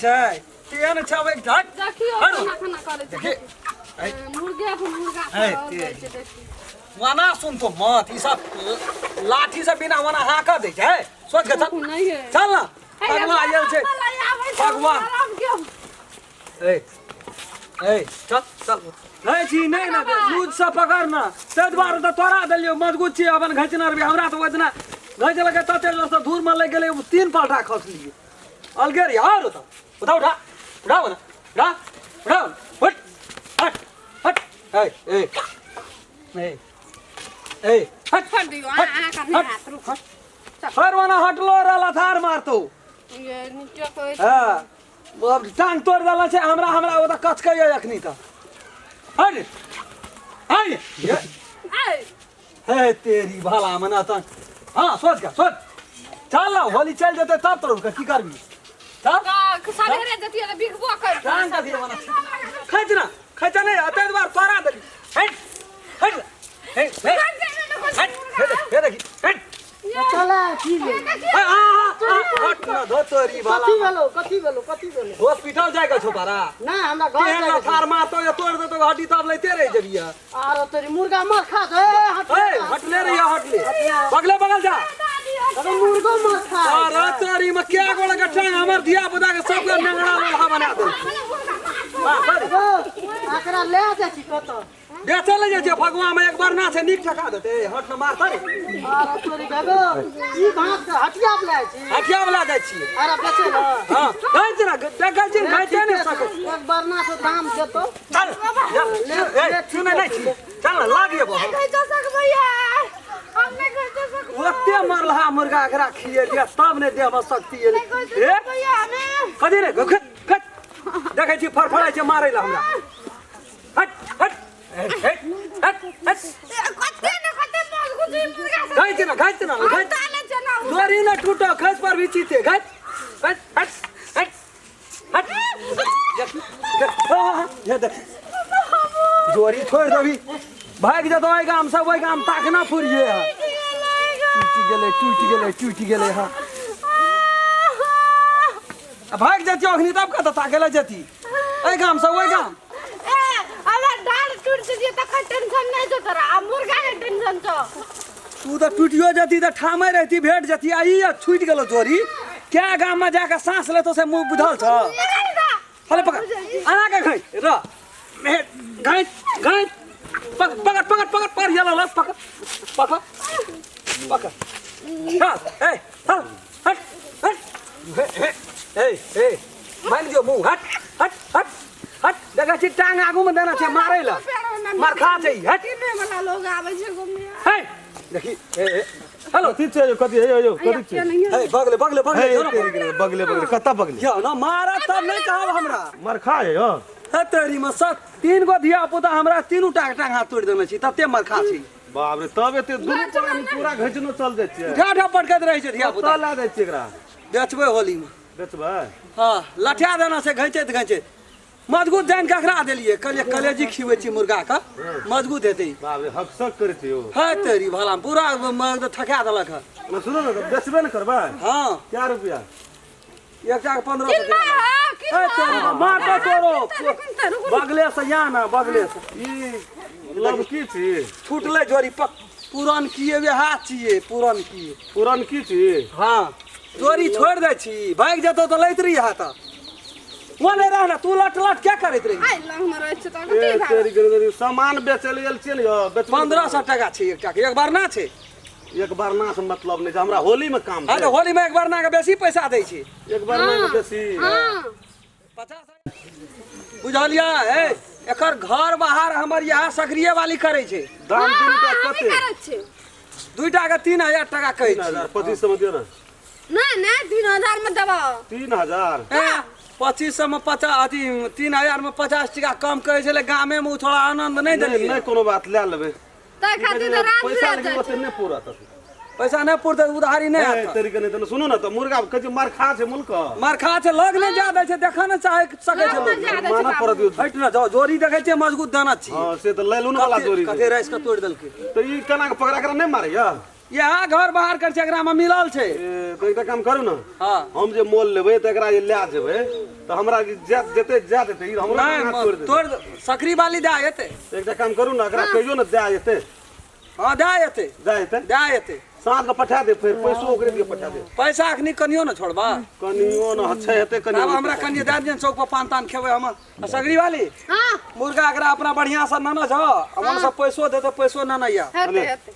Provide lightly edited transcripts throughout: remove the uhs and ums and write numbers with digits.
छै तेहन छै अब एक हट देखियो हट। खाना खाना करै छै देखी ऐ, मुर्गे अपन मुर्गा ऐ, खाओल ते। जाइ छै देखी वना सुन तो मत ई सब लाठी से बिना वना हाँक दै छै सोच के चल नहीं है चल ना भगवान आयल छै भगवान। ए ए चल चल नहीं छी नहीं ना लूज से पकड़ ना ताहि दुआरे तऽ तोरा देलियौ मजबूत छी अपन घिचने रहबी हमरा तऽ ओहि दिना घिच लगे तते जोर से धूर में लागि गेलै तीन पलटा खसलियै अलगे रही और उठा उठा उठा उठाओ ना उठा उठाओ उठ हट हट ए ए ए ए हट छोड़ दियो अहाँ का नहीं हाथ रुक फरवाना हटलो रे लथार मारतो ये नीचे कोई हाँ अब टांग तोड़ देला छै हमरा हमरा ओतऽ कचकैया अखनी तऽ हट हट ये ए हे तेरी भला मना तऽ हाँ सोच के सोच चल ना होली चल जेतै तब तोड़ के की करबी चल का सवेरे जतिया त बिकबो कर टांग कथी बना खैच ना खैच नहीं अते बार तोरा देली हट हट हे हे हट हे देख हे देखी हट चला की भेल आ, आ, आ, हट ना धो तोरी कथी भला भेलो कथी भेलो कथी भेलो हॉस्पिटल जाएगा छो तारा ना हमरा घर केहन जाके छै। लथार मारतो या तोड़ देतो हड्डी तब लेते रह जबिया आरो तोरी मुर्गा मर खा दे हट ए हटले रहिया हटले बगले बगल जा अरे मुर्गो मर खा अरे तोरी में क्या गोड़ा के टांग हमर धिया पुता के सब के नंगड़ा लोहा बना दे वाह, बड़। एकरा ले जाइ छी कतऽ बेचै ले जाइ छियै फगुआ में एक बार ना छै नीक ठका देतै हट न मारतै आरो तोरी बेगो ई भात के हटिया ले जाइ छी हटिया वाला जाइ छियै अरे बेचे ना हाँ जाइ छी ना देखै छी घाइते नहि सकै एक बार ना से दाम देतो चल ए सुनै नहि छी चल ना लाग जेबो हम ओते मरलहा मुर्गा एकरा खिएलियै तब नहि देहमे शक्ति एलै ए कथी रे खत खत देखै छी फड़फड़ाइ छै मारै लए हमरा हट हट हट हट हट घाइच ना घाइच ना घाइच डोरी ना टूटो खस पर भी चीते घाइच हट हट हट हट देख देख हाँ, हाँ, ये देख जोरी छोड़ देबी भागि जेतौ एहि गाम से ओहि गाम ताकना फुरिये है टूटि गेलै टूटि गेलै टूटि गेलै हँ आ भागि जतियै अखनी तब कतऽ ताकै लए जती एहि गाम से ओहि गाम तू तऽ टूटियो जती तऽ ठामे रहती भेट जती आ ई छूटि गेलो जोरी क्या गाम में जाके सांस लेतो से मुँह बुझल छ हले पकड़ आना के घाइ र घाइ घाइ पकड़ पकड़ पकड़ पकड़ पकड़ ये लो पकड़ पकड़ पकड़ चल ए चल हट हट ए ए मान जो मुंह हट हट हट हट देखै छी टांग आगू में देना छै मारै ल मार खा छै हट वाला लोग आबै छै घूमने हे देखी ए ए हेलो कथी छै यौ कथी हे यौ कथी छै हे बगले बगले बगले हे जो ना तेरी के बगले बगले कतऽ बगले यो ना मारा तब नहीं कहब हमरा मर खा यौ हे तेरी में सब तीन गो धिया पुता हमरा तीनू टांग टांग हाथ तोड़ि देने छी तते मर खा छी बाप रे तब एते दुनू प्राणी पूरा घिचनो चल जाइ छियै उठा उठा पटकैत रहै छै धिया पुता कतऽ लए जाइ छियै एकरा बेचबै होली में बेचबै हाँ लठिया देना छै घिचैत घिचैत मजबूत जानि कऽ एकरा देलियै कहलियै कलेजी खिबै छी मुर्गाके मजबूत हेतै बाप रे हक सक करै छै यौ है तेरी भला पूरा थका देलक हँ ना सुनो ने तऽ बेचबे ने करबै हाँ क्या रुपया एकटा के 1500 है तेरी मार तो तोरो बगले से या ना बगले से ई लब की छी छूटलै जोड़ी पक पुरन किए वएह छियै पुरन किए पुरन की छी हाँ जोड़ी छोड़ि दै छी भागि जेतौ तऽ लैत रही तऽ वो नहीं रह ना तू लट लट क्या करैत रही आइ लग में रहै छै तऽ ए तेरी के सामान बेचै लए गेल छियै ने यौ बेचबै 1500 टका छै एकटा के एक बार ना छै एक बार ना से मतलब नहि छै हमरा होली में काम हाँ छै तऽ होली में एक बार ना के बेसी पैसा दै छै एक बार ना के बेसी हां 50 बुझलियै ए एकर घर बाहर हमर यहाँ सक्रिय वाली करै छै दाम दू रुपया हमे कते करै छियै दुईटा के 3000 टका कहै तीन छी हजार 2500 में दियौ ने नहि नहि 3000 में देबो 3000 ए 2500 में 50 अथी 3000 में 50 टका कम कहै छलै गामे में ओ थोड़ा आनंद नहि नहि देलियै नहि कोनो बात लए लेबै तै खातिर तऽ रात पैसा बिरात लेकिन जाइ ओते नहि पूरत पैसा नहि पुरतै उधारी नहि ए, हैत तेरी के नहि तऽ सुनू ने तऽ मुर्गा कहै छै मार खा छै मुल्क मरखा छै लग नहि जा दै छै देखऽ नहि चाहे सकै छै लोग जा दै छै मानऽ पड़त यौ। हटि ने जाओ जोड़ी देखै छियै मजबूत दाना छी हँ से तऽ लै लून वाला जोड़ी कते राइस के तोड़ि देलकै तऽ ई केना के पकड़ा कऽ नहि मारैया इएह घर बाहर कर छै, एकरा में मिलल छै। ए, तऽ एकटा काम करू ने। हाँ। हम जे मोल लेबै तऽ एकरा जे लए जेबै तऽ हमरा जे जा देतै, जा देतै ई हमरो नहीं हाथ तोड़ि देतै। तोड़ सकरी वाली दए एतै। एकटा काम करू ने, एकरा कहियो ने दए एतै। हाँ, दए एतै। दए एतै। दए एतै। साँझ के पठा दे, फेर पैसो ओकरे दिए पठा दे। पैसा अखनी कनियो ने छोड़बा। कनियो ने छै हेतै कनियो। आब हमरा कनियो दए दियन, चौक पर पान तान खेबै हम। आ सगरी वाली। हाँ। मुर्गा एकरा अपना बढ़िया से ननज ह, अपन सब पैसो देते, पैसो ननैया। हेतै हेतै।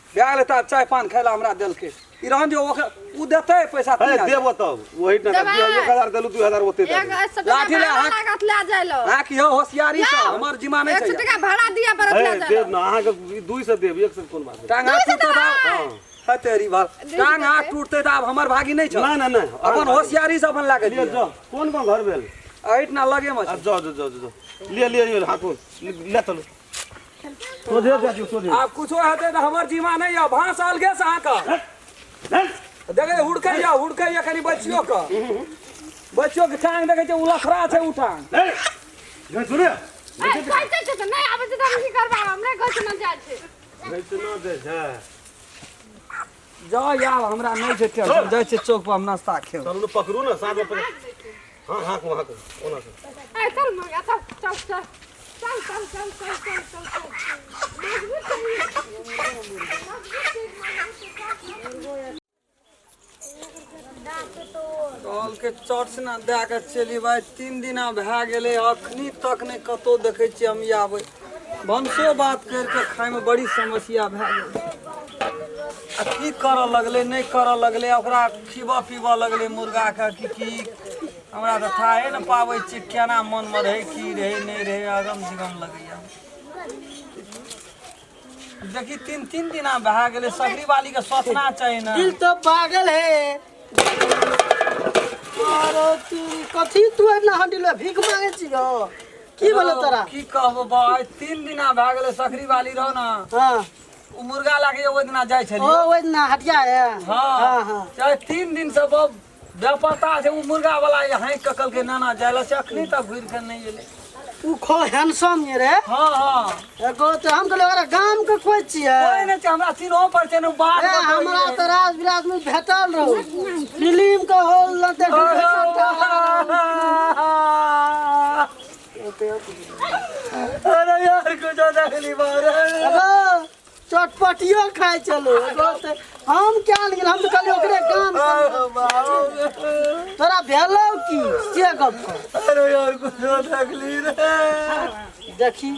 भए गेलै तऽ आब चाय पान खाय लए हमरा देलकै। ई रहन दियौ, ओकरा उ देतै पैसा। हे, 3000। देबो तब ओही ना। देबै। 1000 देलू, 2000 ओते दे। 100 टका लाठी ले, भाड़ा हाथ- लागत लए जाय लो। अहाँ की यौ होशियारी से हमर जिम्मा नहीं 100 छै। टका भाड़ा दिअ पड़त हे, लए जाय देब लो। ना अहाँके, 200 देब, 100 कोन बात है? टांग हाथ टूटते तऽ आब है तेरी भाल, टांग हाथ टूटते तऽ आब हमर भागी नहीं छै। ना ना ना। अपन होशियारी से अपन लागे लिए जाओ, कोन कोन घर भेल? एहिठिना लगे में आ छै। जाओ जाओ जाओ जाओ, लिए लिए लिए, हाथो ले चलू, सोझे जा दियौ सोझे। आब कुछो हेतै तऽ हमर जिम्मा नहीं यऽ। भाँस अलगे से अहाँके देखै हुड़कैया हुड़कैया। कनि बचियो के, बचियो के टांग देखै छै, उलखरा छै उ टांग। सुने। ए, कहै छै तऽ नहि आबै छै तऽ हम की करबै? हमरे घर से न जाइ छै। घैचना जाइ छै। जाउ आब, हमरा नहीं छै टेंशन, जाइ छै चौक पर हम नाश्ता खेब। चलू ने, पकड़ू ने साँझ में पकड़। हाँ हाँ हाँ, ओना से। ए, चल मुर्गा, चल चल चल चल चल चल चल चल चल चल, मजबूत चाहिए, मजबूत चाहिए, मजबूत चाहिए। कहलकै चट सिना दए कऽ चलि भाइ, 3 दिना भए गेलै, अखनी तक नहि कतहु देखै छियै हम आबै। भनसो बात करि कऽ खायमे बड़ी समस्या भए गेलै। आ की करऽ लगलै, नहि करऽ लगलै, ओकरा खिबऽ पीबऽ लगलै मुर्गाके कि की, हमरा तऽ थाहे ने पाबै छियै केना मनमे रहै, की रहै नहि रहै, अगम जिगम लगैया। देखी 3 3 दिना भए गेलै, सगरी वालीके सोचना चाही ने। दिल तो पागल है। अरे तू कथी, तू एना हंडिल भीख मांगे छी गो? की बोलो तोरा? की कहबो भाई, 3 दिना भए गेलै, सकरी वाली रहो ना। हाँ। उ मुर्गा लागे ओहि दिना जाइ ओ छलियै। ओहि दिना हटिया है। हाँ। हाँ हाँ। चाहे 3 दिन से बब बेपता छै। उ मुर्गा वाला हाँकि कऽ कहलकै नाना जाइ लए, से अखनी तक घुरि कऽ नहि एलै। उ खो हैंडसम ये रे। हाँ हाँ। एगो तऽ हम कहलियै ओकरा गाम के कोइ छियै। कोइ नहि छै, हमरा चिन्हो पर छै ने बात। ए, हमरा तऽ राज विराज में भेटल रहू, फिल्म के हॉल लग देखी। अरे यार, कुछ देखली बारे। एगो चटपटियो खाइ चलू। एगो तऽ हम क्या गेल, हम तऽ कहलियै ओकरे गाम से। तोरा भेलौ की से गप कर। अरे यार, कुछ देखली रे। देखी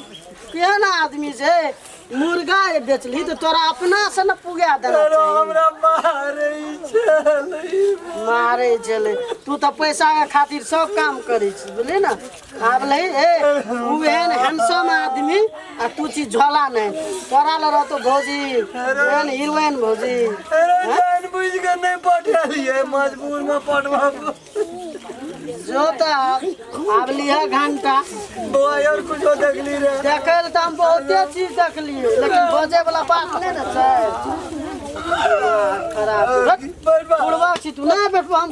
केहन आदमी छै, मुर्गा जे बेचली तऽ तोरा अपना से ने पुगा देना अरे चाही। हमरा मारै छलै। मारै छलै? तू तऽ पैसा के खातिर सब काम करै छी, बुझली ने? आब ले ए, उ एहन हैंडसम आदमी आ तू छी झोला नहि। तोरा लए रहतो भौजी, एहन हीरोइन भौजी। अरे जान बुझ के नहीं पठेलिए, मजबूर में पठवा। जो तऽ आब आब लिह घंटा। बौआ यार, कुछो देखली रे। देखै लए तऽ हम बहुते चीज देखलियै, लेकिन बजै वाला बात नहि ने छै। खराब बुढ़वा छी तू, नहि बैठबो, हम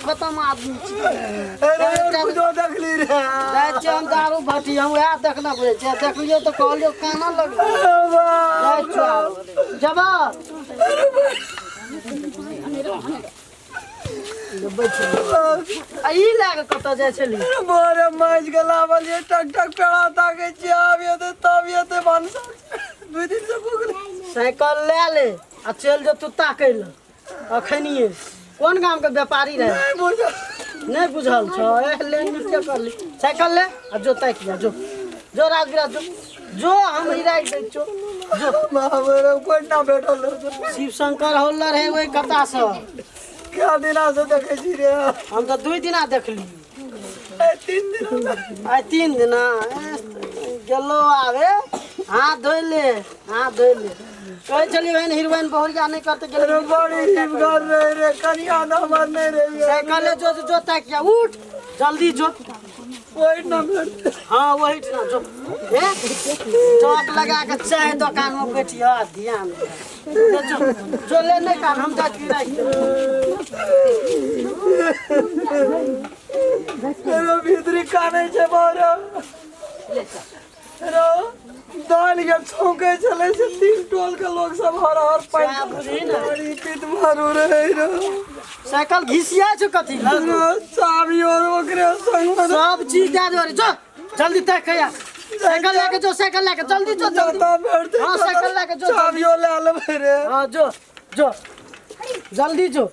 खतम आदमी छी। अरे यार, कुछो देखली रे। जाइ छियै हम दारू भट्टी, हम उएह देखना बुझै छियै। देखलियै तऽ कहलियै काना लगलै। जाइ छियौ आब। जेबऽ आ ई लए कऽ कतऽ जाइ छली? बोरे माइज के लावल ये टक टक पेड़ा ताके छी, आब ये तब ये भनसा 2 दिन से भूख। साइकिल लए ले आ चलि जो तू ताकै लए अखनिये। कोन गाम के व्यापारी रहे? नहीं बुझल। नहि बुझल छौ? ए, ले नीचे कर ली, साइकिल ले आ जो ताकि जा। जो जो राजविराज जो जो, हम ई राखि दै छियौ, जो। बाबरे, कोई ना बैठल रहे। शिव शंकर होलर है ओहि कता से। क्या दिना से देखे छी रे? हम तऽ 2 दिना देखली। ए, 3 दिन। आइ 3 दिना ए, गेलो आबे। हाथ धोइ ले, हाथ धोइ ले। कहै छलियै बहन हीरोइन बहुरिया नहि करते गेलै। अरे बड़ी हिमगर रहे रे, कनिया ना हमर नहीं रही। साइकिल ले जो, जो ताकि जा, उठ जल्दी जो। वही ना भेटते। हाँ, वही ठिना जो। ए, टक लगा के चाय दोकान में बैठियो आ ध्यान दे। जो जो ले, नहीं काम, हम जाके राखि देबै। अरे भीतरी काने छे बारो रो दाल। जे छौंकै छलै से तीन टोल के लोग सब हर हर सएह बुझही ने। पानि पीत मारू रहै रह साइकिल घिसिया छौ कथी लए? चाभी और ओकरे संग में सब चीज दए दो रे जो जल्दी तय खैया साइकिल लए के जो साइकिल लए के जल्दी जो जल्दी जता भेटतै हाँ, साइकिल लए के जो, जल्दी। चाभियो लए लेबै रे हाँ जो जो जल्दी जो